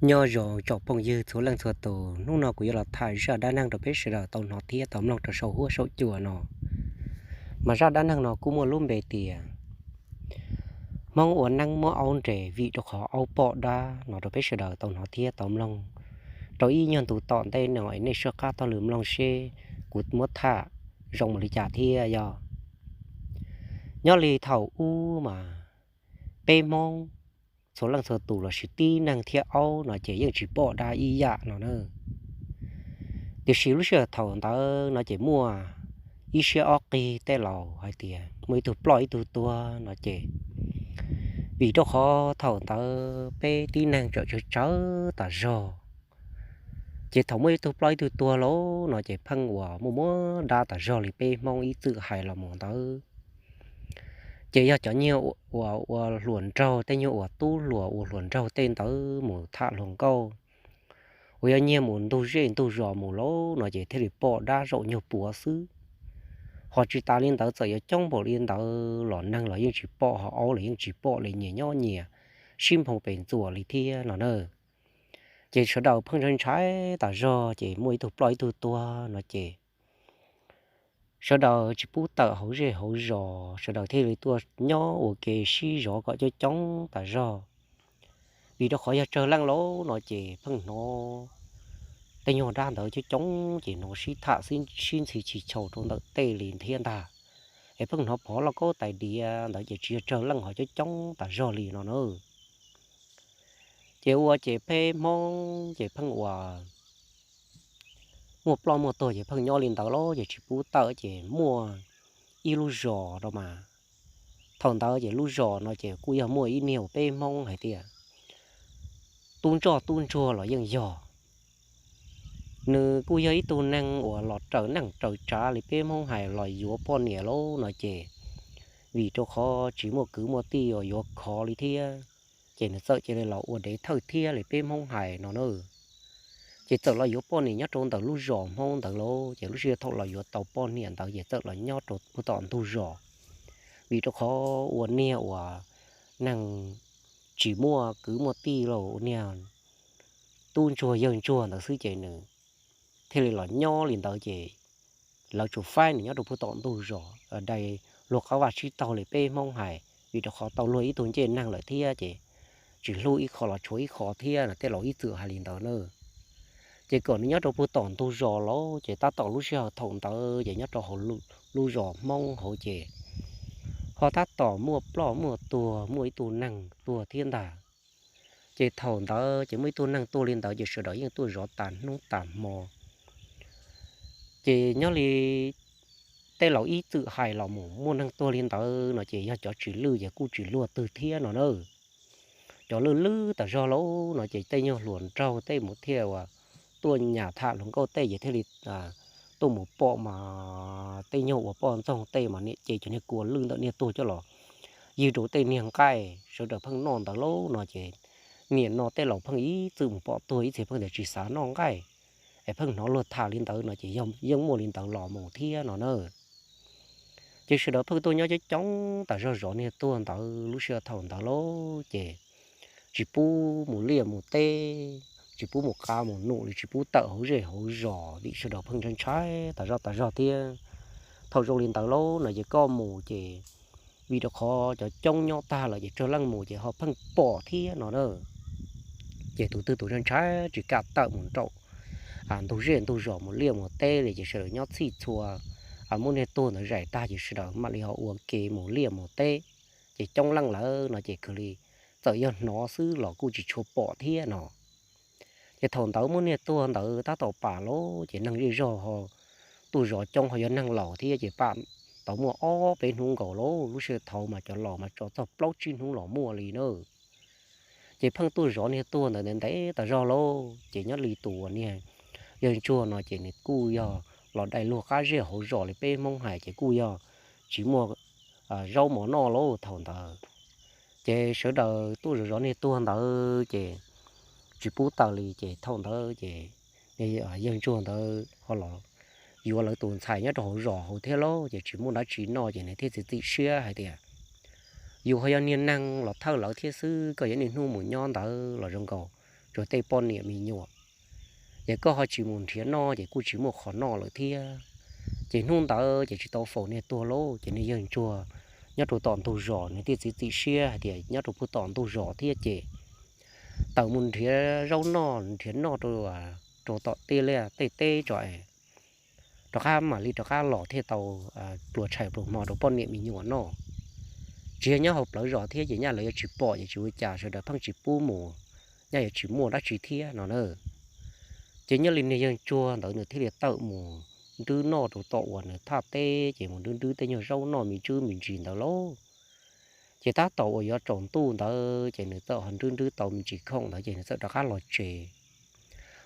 Nyob zoo tsoom phooj ywg txhua leej txhua tus, hnub no kuv yuav los tham zaj dab neeg rau peb sawv daws tau hnov thiab tau mloog rau saum huab saum cua no. Mas zaj dab neeg no kuj muaj lub npe tias Hmoob ua neeb muab aub nres vim rau qhov aub pom dab no rau peb sawv daws tau hnov thiab tau mloog. Rau ib nyuag ntu tom ntej no es nej soj qab taug lw mloog seb kuv muab tham zoo mus li cas thiab yog. Nyob li thaum ub mas peb Hmoob txhua leej txhua tus lossis tib neeg thiab aub no ces yeej tsis pom dab ib yam no na. Tiam sis lub sij hawm thaum ntawd no ces muaj ib siab ob qig tej laus hais tias muaj ib tug ploj ib tug tuag no ces, vim rau qhov thaum ntawd peb tib neeg tseem tsawg tsawg tas zog, ces thaum muaj ib tug ploj ib tug tuag lauj no ces pheej uas muaj muab dab tas zog li peb Hmoob ib txwm hais los mus ntawd. Ces yog cov nyiag uas ua hluas nraug, tej nyuag uas tub hluas ua hluas nraug tej ntawd mus tham hluas nkauj, uas yog nyiag mus ntug zej ntug zos mus lauj no ces thiaj li pom dab zaum nyuag puav xwb. Ho tsis tas li ntawd txawm yuav coob npaum li ntawd los neeg los yeej tsis pom, ho aub los yeej tsis pom li, nyias nyob nyias sib nphoo pes ntxuas li thiab no na. Ces sawv daws pheej ntshai ntshai tas zog ces muaj ib tug ploj ib tug tuag no ces sawv daws tsis pub tawm hauv zej hauv zos, sawv daws thiaj li tuaj nyob ua ke sib zov kom coob coob tas zog. Vim rau qhov yog tsawg leej lauj no ces pheej hnov tej nyuag dab ntawd coob coob ces hnov sib tham sib ntxhi chis chaus rau ntawm tej li thiab ntag. Es pheej hnov phov loj kaub tais diav ntawd ces tsis yog tsawg leej, ho coob coob tas zog li no na. Ces ua ces peb Hmoob ces pheej uas muaj ploj muaj tuag ces pheej nyob li ntawd lauj, ces tsis pub tawm ces muaj ib lub zos rau mas. Thaum ntawd ces lub zos no ces kuj yog muaj ib niag uas peb Hmoob hais tias tub ntsoj tub ntsuag los yeej yog. Nws kuj yog ib tug neeg uas los raws neej raws tsav li peb Hmoob hais los yuav poj niam lauj no ces, vim rau qhov tsis muaj kwv muaj tij uas yuav khov li thiab, ces nws txawm cia li los ua dev thawj thiab li peb Hmoob hais no na. Ces txawm los yuav poj niam nyob rau ntawm lub zos Hmoob ntawd lauj, ces lub sij hawm thaum los yuav tau poj niam ntawd ces txawm los nyob rau puag tom ntug zos. Vim rau qhov ua niag uas neeg tsis muaj kwv muaj tij los ua niag tub ntsuag yawg ntsuag ntawd xwb ces nws thiaj li los nyob li ntawd ces lawv tsuas faib nws nyob rau puag tom ntug zos, dai luag qab vaj tsib taug li peb Hmoob hais, vim rau qhov tau luag ib tug ncej neeg lawm thiab ces tsis hlub ib qho los tshuav ib qho thiab no, tej laus ib txwm hais li ntawd na. Ces kom nws nyob rau puag tom ntug zos lauj, ces tab tom lub sij hawm thaum ntawd ces nyob rau hauv lub zos Hmoob hauv ces ho tab tom muaj ploj muaj tuag, muaj ib tug neeg tuag thiab ntag. Ces thaum ntawd ces muaj ib tug neeg tuag li ntawd ces sawv daws yeej tuaj zov tas hnub tas hmo. Ces nyob li tej laus ib txwm hais los mus muaj neeg tuag li ntawd no ces yog cov tsis lwj ces kuj tsis luag twg thiab no na. Cov lwj lwj tas zog lauj no ces tej nyuag hluas nraug tej mus thiaj uas tuaj nyas tham hluas nkauj tej ces thiaj li tuaj mus pom mas tej nyuag uas poj ntxoog tej mas niam ces cov niag kua lwj ntawm niag tuag coj los ywg rau tej niag nqaij sawv daws pheej noj ntawd lauj no ces nim no tej laus pheej ib txwm mus pom tuag ib txhia pheej tias tsis xav noj nqaij, es pheej hnov luag tham li ntawd no ces yog yeej muaj li ntawd los mus thiab no na. Ces sawv daws pheej tuaj nyob coob coob tas zog zov niag tuag ntawd lub sij hawm thaum ntawd lauj ces tsis pub mus liaj mus teb, tsis pub mus qa mus num li, tsis pub tawm hauv zej hauv zos vim sawv daws pheej ntshai ntshai tas zog tas zog thiab. Thaum zoo li ntawd lauj no ces koj mus ces vim rau qhov cov coob nyob tag lawm ces tsawg leej mus ces ho pheej pom thiab no na. Ces tus twg tus ntshai ntshai tsis kam tawm mus rau ntug zej ntug zos mus liaj mus teb li ces sawv daws nyob txhij txhua, muab niag tuag ntawd zais tag ces sawv daws mam li ho ua ke mus liaj mus teb. Ces coob leej lawm no ces kawg li txawm yog hnov xwb los kuj tsis tshua pom thiab no. Ces thaum ntawd muab niag tuag ntawd tab tom pam lauj ces neeg zej zog ho tuaj zov coob ho yog neeg laus thiab ces pam tau muaj ob peb hnub nkaus lauj, lub sij hawm thaud mas cov laus mas tso txog plaub tsib hnub los muaj li na. Ces pheej tuaj zov niag tuag ntawd ntev ntev tas zog lauj, ces nyob li tus uas niag yawg ntsuag no ces nws kuj yog los dai luag qab zej hauv zos li peb Hmoob hais ces kuj yog tsis muaj zaub mov noj lauj thaum ntawd. Ces sawv daws tuaj zov zov niag tuag ntawd ces tsis pub tawm li ces thaum ntawd ces yawg ntsuag ntawd ho los yuav lawv tus ntxhais nyob rau hauv zos hauv thiab lauj, ces tsis muaj dab tsi noj ces nws thiaj txiav txim siab hais tias yus ho yog niag neeg los thawj lawv thiab xwb, koj yuav niaj hnub mus nyob ntawd los zoo nkaus rau tej poj niam me nyuam. Ces koj ho tsis mus nrhiav noj ces kuj tsis muaj qhov noj lawm thiab. Ces hnub ntawd ces tsis tau faus niag tuag lauj, ces niag yawg ntsuag nyob rau tom ntug zos, nws thiaj txiav txim siab hais tias nyob rau puag tom ntug zos thiab ces tawm mus nrhiav zaub noj, nrhiav noj rau, rau tom tej liaj tej teb tso es rov qab mam li rov qab los thiaj tau pluas tshais pluas hmo rau poj niam me nyuam noj. Tsis yog nyob hauv plawv zos thiab ces nyaj lawv yuav tsis pom ces tsis ua cas, sawv daws pheej tsis pub mus, nyaj yuav tsis muaj dab tsi thiab no na. Ces nyob li niag yawg ntsuag ntawd nws thiaj li tawm mus nrwb noj rau tom uas nws thaj teb, ces mus nrwb nrwb tej nyuag zaub noj me ntsis me ntsis ntawd lauj. Ces tab tom uas yuav tsaus ntuj ntawd ces nws txawm ho nrwb nrwb tau me ntsis khoom ntawd ces nws txawm rov qab los tsev.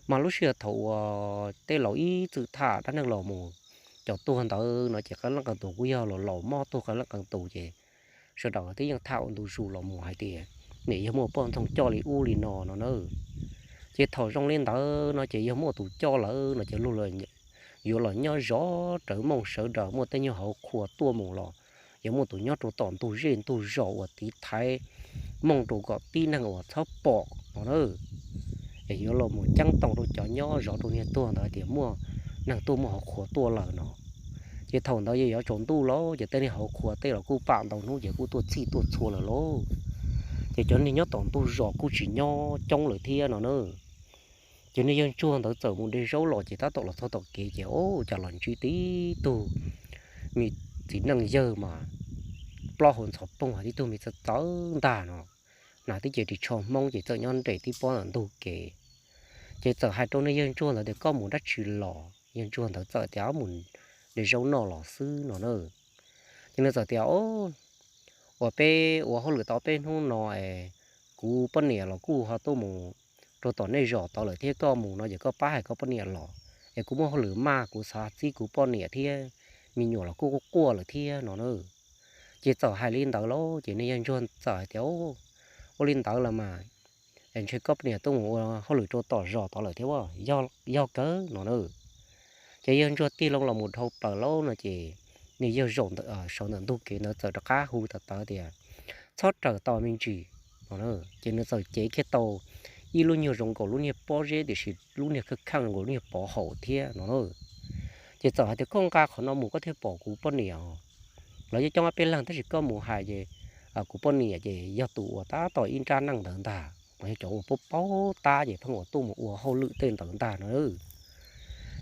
Mas lub sij hawm thaum uas tej laus ib txwm tham dab neeg los mus, cov tuag ntawd no ces qee leej qee tus kuj yog los laus mob tuag qee leej qee tus ces sawv daws twb yeej tham ua ntu zus los mus hais tias nim yog muaj poj ntxoog coj li ub li no no na. Ces thaum zoo li ntawd no ces yog muaj tus coj lawm no ces luag yuav los nyob zov rawv mooj, sawv daws muaj tej nyuag hauv qhua tuaj mus los yuav muaj tus nyob rau tom ntug zej ntug zos uas tiv thaiv mooj rau kom tib neeg uas txhob pom no na. Es yuav los mus ceeb toom rau cov nyob zov rau niag tuag ntawd tias muaj neeg tuaj muaj hauv qhua tuaj lawm no. Ces thaum ntawd yog yuav tsaus ntuj lauj, ces tej niag hauv qhua tej los kuj pam ntau hnub ces kuj tuaj txhij tuaj txhua lawm lauj. Ces cov niag nyob tom ntug zos kuj tsis nyob coob lawm thiab no na. Ces niag yawg ntsuag ntawd txawm mus de zaub los ces tab tom los txog tom kev ces ua cas los ntsib tib tug me txiv neej yawg mas plaub hau ntxhov poog, hais tib tug me txawv txawv ntag no, hnav tib ce ris tsho Hmoob ces txawm nyob nres tib pob ntawm ntug kev. Ces txawm hais rau niag yawg ntsuag ntawd tias koj mus dab tsi los? Yawg ntsuag ntawd txawm tias mus de zaub noj los xwb no na. Ces nws txawm tias uas peb ua hauj lwm tau peb hnub no es kuv poj niam los kuj ho tuaj mus rau tom nej zos tod lawm thiab, koj mus no ces koj pab hais koj poj niam los, es kuv muaj hauj lwm maj, kuv xav txib kuv poj niam thiab me nyuam los kuj quaj quaj lawm thiab no na. Ces txawm hais li ntawd lauj, ces niag yawg ntsuag txawm hais tias ua li ntawd los mas ntshe koj poj niam tuaj mus ua hauj lwm rau tom zos tod lawm thiab, yog kawg no na. Ces yawg ntsuag tig loo los mus dhau plaws lauj no ces niag yawg zaum sawv ntawm ntug kev ntawd txawm rov qab hu tawv tawv tias txhob raws tau me ntsis no. Ces nws txawm cev kiag tau ib lub nyuag zoo nkaus lub niag pob zeb tiam sis lub niag kheej kheej zoo nkaus lub niag pov haum thiab no na. Ces txawm hais tias koj nqa qhov no mus koj thiaj pom kuv poj niam. Lawv coob coob ob peb leeg tab sis koj mus hais ces kuv poj niam ces yog tus uas tab tom ib nrab neej ntawd ntag, mas yog cov uas paub paub tab ces pheej uas tuaj mus ua hauj lwm tej ntawd ntag no.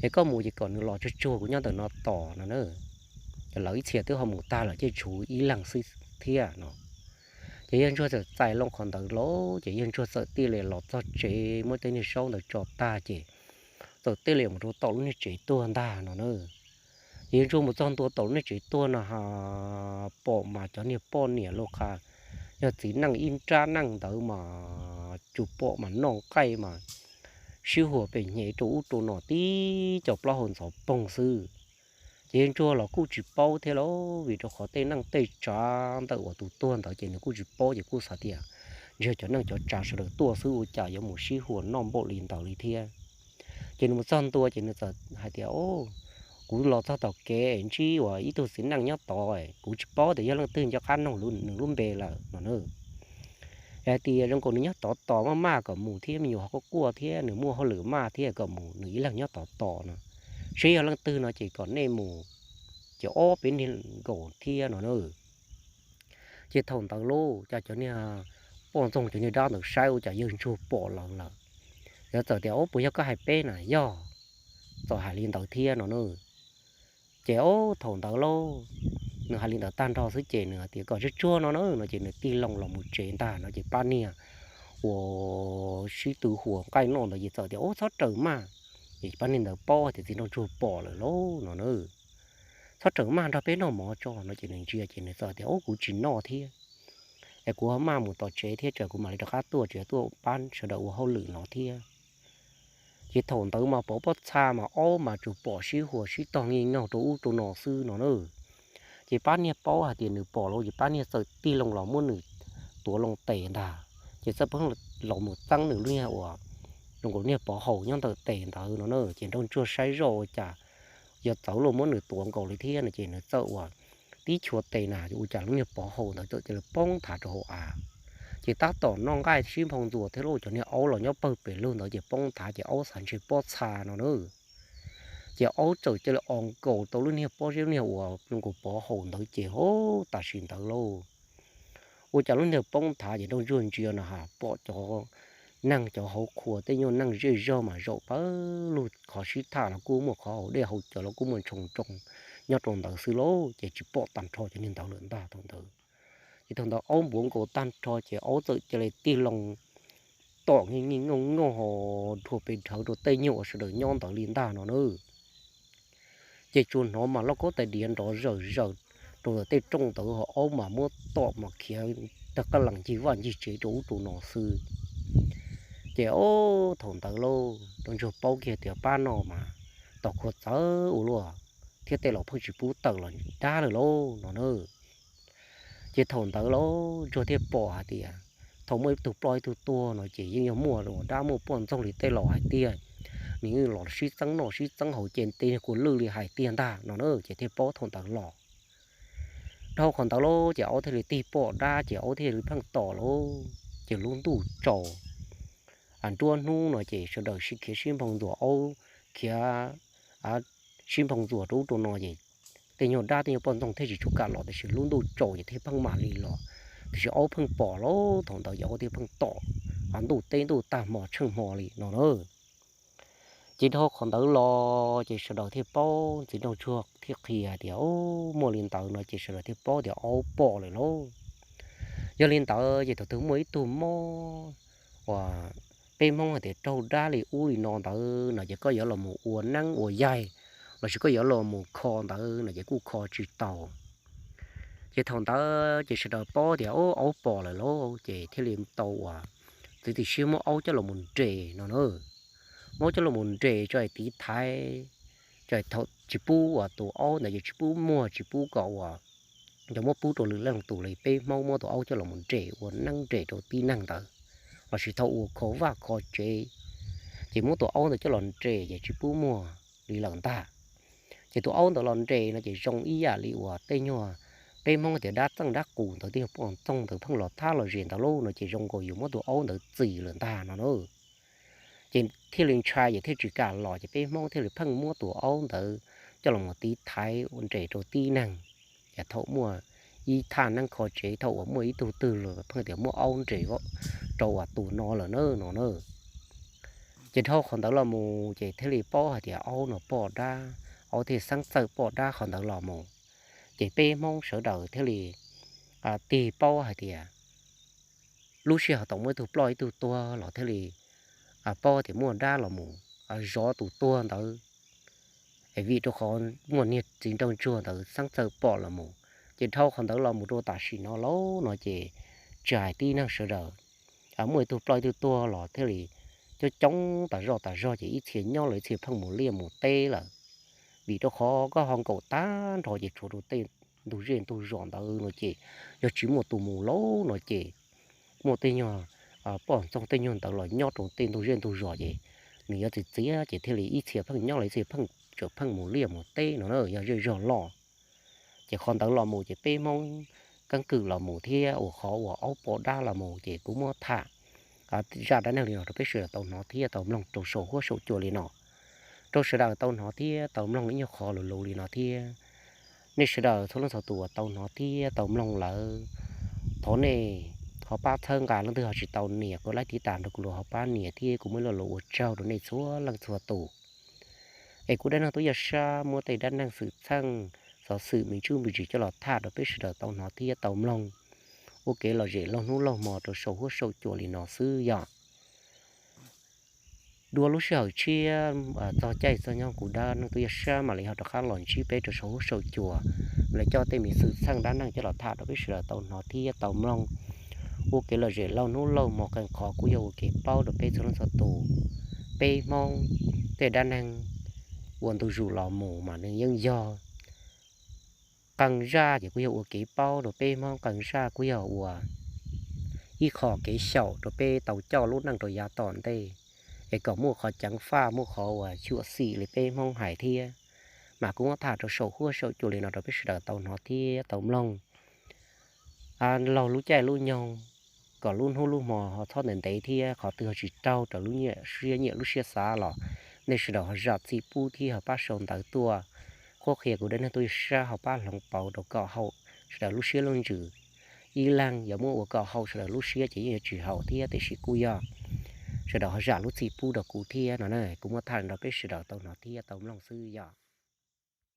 Es koj mus ces kom nws los tsuag tsuag kuv nyob ntawm no tos no na. Ces lawv ib txhia twb ho mus tag lawm ces tshuav ib leeg xwb thiab no. Ces yawg ntsuag txawm txais loo qhov ntawd lauj, ces yawg ntsuag txawm tij li los txog tsev muab tej niag zaub ntawd tso tag ces txawm tij li mus rau tom lub niag tsev tuag ntag no na. Ces yawg ntsuag mus txog ntua tom lub niag tsev tuag no ha, pom mas cov niag poj niam lub qhov, yog txiv neej ib nrab neej ntawd mas tsuas pom mas noj nqaij mas sib huas pem hnyev rau ub rau no tib co plaub hau ntxhov poog xwb. Ces yawg ntsuag los kuj tsis paub thiab lauj, vim rau qhov tej neej tej tsav ntawm uas tus tuag ntawd ces nws kuj tsis paub ces kuj xav tias ntshe cov neej cov tsav sawv daws tuaj xwb ua cas yuav mus sib huas noj npaum li ntawd li thiab. Ces nws mus txog ntua ces nws txawm hais tias o, kuv los txog tom kev ntsib uas ib tug txiv neej nyob tod, kuv tsis paub tias yog leej twg nco qab noog nws lub npe lawm no na. Hais tias zoo nkaus nws nyob tod tos maj maj kom mus thiab, me nyuam ho quaj quaj thiab, nws muaj hauj lwm maj thiab, kom mus nws ib leeg nyob tod tos no, seb yog leej twg no ces kom nej mus, ces ob peb niag nkaus thiab no na. Ces thaum ntawd lauj, cas cov niag poj ntxoog cov niag dab ntawd saib ua cas yawg ntsuag pom lawv lawm, lawv txawm tias o, puas yog koj hais peb na? Yog. Txawm hais li ntawd thiab no na. Ces o, thaum ntawd lauj, nws hais li ntawd tag nrho xwb ces nws hais tias kom tsuag tsuag no na no ces nws tig loo los mus tsev ntag no ces pab niag uas sib tw huas nqaij noj ntawd ces txawm tias o, txhob raws maj. Ces pab niag ntawd paub tias txiv nraug ntsuag pom lawm lauj no na. Txhob raws maj, nrog peb noj mov tso no ces nws ntsia ces nws txawm tias o, kuv tsis noj thiab, es kuv maj mus tom tsev thiab, tsam kuv mam li rov qab tuaj tsev tuaj pab sawv daws ua hauj lwm no thiab. Ces thaum ntawd mas pov pob txha mas aub mas tsuas pom sib huas sib tog nij nyaug rau ub rau no xwb no na. Ces pab niag paub hais tias nws pom lawm ces pab niag txawm tig loo los muab nws tuav loo tes ntag, ces txawm pheej los mus txeeb nws lub niag uas zoo nkaus niag pov haum nyob ntawm tes ntawd no na. Ces nraug ntsuag saib zoj ua cas yuav txawv luag muab nws tuav nkaus li thiab no ces nws txawm uas tib chua tes na, ua cas lub niag pov haum ntawd txawm cia li poob nthav rau hauv av. Ces tab tom noj nqaij sib nphau ntxuas thiab lauj, cov niag aub los nyob pawg pem lug ntawd ces poob nthav ces aub xav ntshe pob txha no na. Ces aub txawm cia li os nkaus tau lub niag pob zeb, lub niag uas zoo nkaus pov haum ntawd ces hov tam sim ntawd lauj, ua cas lub niag poob nthav ces nroj ntsuag ntsia no ha pom cov neeg cov hauv qhua tej nyuag neeg zej zog mas zaum pawg lug, qhov sib tham los kuj muaj, qhov haus dej haus cawv los kuj muaj ntshoo nroo nyob rau ntawd xwb lauj, ces tsis pom tag nrho cov niag ntawd lawm ntag thaum ntawd. Ces thaum ntawd aub npuav nkaus tag nrho ces aub txawm cia li tig loo tom nij nij nyooj nyooj ho dhuav pes dhawv rau tej nyuag uas sawv daws nyob ntawd li ntag no na. Ces tsuas hnov mas lauj kaub tais diav nrov zawm zawm rau ntawm tej rooj ntawd ho aub mas muab tom mas khiav tag qab lees ncig vaj ncig tsev rau ub rau no xwb. Ces ob thaum ntawd lauj, Nraug Ntsuag paub kiag tias pab no mas tom khuav txawv ua luaj, thiab tej laus pheej tsis pub tawm los dab lawm lauj no na. Ces thaum ntawd lauj, Ntsuag thiaj pom hais tias thaum muaj ib tug ploj ib tug tuag no ces yeej yog muaj dab muaj poj ntxoog li tej laus hais tiag. Nws yeej los sib txeeb noj sib txeeb haus ces tej kua lwj li hais tiag ntag no na, ces thiaj paub thaum ntawd los. Dhau qhov ntawd lauj, ces aub thiaj li tig pom dab ces aub thiaj li pheej tom lauj, ces lub ntuj tsaus nruab hnub no ces sawv daws sib khiav sib nphau ntxuas, aub khiav sib nphau ntxuas rau ub rau no ces tej nyuag dab tej nyuag poj ntxoog thiaj tsis tshua kam los, tiam sis lub ntuj tsaus ces thiaj pheej mam li los. Tiam sis aub pheej pom lauj, thaum ntawd ces aub thiaj pheej tom ntuj teb ntuj tag hmo tsheej hmo li no na. Ces dhau qhov ntawd los ces sawv daws thiaj paub, txiv Nraug Ntsuag thiaj qhia tias muaj li ntawd no ces sawv daws thiaj paub tias aub pom lawm lauj. Yog li ntawd ces thaum twg muaj ib tug mob uas peb Hmoob hais tias raug dab li ub li no ntawd no ces koj yuav los mus ua neeb ua yaig lossis koj yuav los mus kho ntawd no ces kuj kho tsis tau. Ces thaum ntawd ces sawv daws paub tias aub pom lawm lauj, ces thiaj li tau uas txiav txim siab muab aub coj los mus nres no na. Muab coj los mus nres tso es tiv thaiv, tso es thaum tsis pub uas tus aub ntawd ces tsis pub muag tsis pub kom uas cov muab pub rau lwm leej lwm tus li, peb Hmoob muab tus aub coj los mus nres ua neeb nres rau tib neeg ntawd, lossis thaum uas kho vaj kho tsev ces muab tus aub ntawd coj los nres ces tsis pub muag li lawm ntag. Ces tus aub ntawd los nres no ces zoo ib yam li uas tej nyuag peb Hmoob tias dab txeej dab qus ntawd, tej nyuag poj ntxoog ntawd pheej los thab los zes ntawd lauj no ces zoo nkaus yus muab tus aub ntawd txis lawm ntag no na. Ces thiaj li ntshai ces thiaj tsis kam los, ces peb Hmoob thiaj li pheej muab tus aub ntawd coj los mus tiv thaiv ua nres rau tib neeg. Ces thaum muaj ib thaj neeb kho tsev, thaum uas muaj ib tug twg los pheej tias muaj aub nres rau uas tus no lawm na no na. Ces dhau qhov ntawd los mus ces thiaj li paub hais tias aub no pom dab, aub thiaj xeeb txawj pom dab qhov ntawd los mus. Ces peb Hmoob sawv daws thiaj li tig paub hais tias lub sij hawm thaum muaj ib tug ploj ib tug tuag los thiaj li paub tias muaj dab los mus zov tus tuag ntawd, es vim rau qhov muaj niag txiv Nraug Ntsuag ntawd xeeb txawj pom los mus. Ces dhau qhov ntawd los mus rau tam sim no lauj no ces tsis hais tib neeg sawv daws, muaj ib tug ploj ib tug tuag los thiaj li coob coob tas zoj tas zog ces ib txhia nyob lawm ib txhia pheej mus liaj mus teb lawm. Vim rau qhov koj ho nkaum tag nrho ces tshuav rau tej ntug zej ntug zos ntawd no ces yog tsis muaj tus mus lauj no ces muaj tej nyuag poj ntxoog tej nyuag ntawd los nyob rau tej ntug zej ntug zos ces nws yuav txiv txiav ces thiaj li ib txhia pheej nyob lawm ib txhia pheej tseem pheej mus liaj mus teb no na yog zej zog loj. Ces qhov ntawd los mus ces peb Hmoob keeb kwm los mus thiab uas qhov uas aub pom dab los mus ces kuv muab tham zaj dab neeg li no rau peb sawv daws tau hnov thiab tau mloog rau saum huab saum cua li no, rau sawv daws tau hnov thiab tau mloog ib nyuag qho lus lus li no thiab. Nej sawv daws txhua leej txhua tus uas tau hnov thiab tau mloog lawm, thov nej ho pab txhawb nqa, leej twg ho tsis tau nias kuv laij tiv tas nrog kuv los ho pab nias thiab kuv muaj ib lo lus ua tsaug rau nej txhua leej txhua tus. Es kuv Dab Neeg Tub Yaj Sab muab tej dab neeg xwm txheej xov xwm me ntsis me ntsis coj los tham rau peb sawv daws tau hnov thiab tau mloog ua kev lom zem laug hnub laug hmo rau saum huab saum cua li no xwb yom. Dua lub sij hawm tshiab txog caij txog nyoog kuv Dab Neeg Tub Yaj Sab mam li ho rov qab los ntsib peb rau saum huab saum cua, los coj tej me xwm txheej dab neeg coj los tham rau peb sawv daws tau hnov thiab tau mloog ua kev lom zem laug hnub laug hmo. Qee qhov kuj yog ua kev paub rau peb txhua leej txhua tus, peb Hmoob tej dab neeg ua ntu zus los mus mas nws yeej yog qee zaj ces kuj yog ua kev paub rau peb Hmoob, qee zaj kuj yog ua ib qho kev xyaum rau peb tau coj lub neej rau yav tom ntej, es kom muaj qhov ceev faj muaj qhov uas xyuam xim li peb Hmoob hais thiab. Mas kuv muab tham rau saum huab saum cua li no rau peb sawv daws tau hnov thiab tau mloog. Laug lub caij lub nyoog kom lub hnub lub hmo ho txhob ntev ntev thiab qhov twg ho tsis raug raws lub nyiam siab nyiam lub siab xav los nej sawv daws ho zam txim pub thiab ho pab sau ntawv tuaj qhuab qhia kuv dab neeg tuaj sab ho pab hloov pauv rau kom haum sawv daws lub siab lub ntsws. Ib leeg yuav muab ua kom haum sawv daws lub siab ces yeej yuav tsis haum thiab, tiam sis kuj yog sawv daws ho zam lub txim pub rau kuv thiab no na, kuv muab tham nrog peb sawv daws tau hnov thiab tau mloog xwb yom.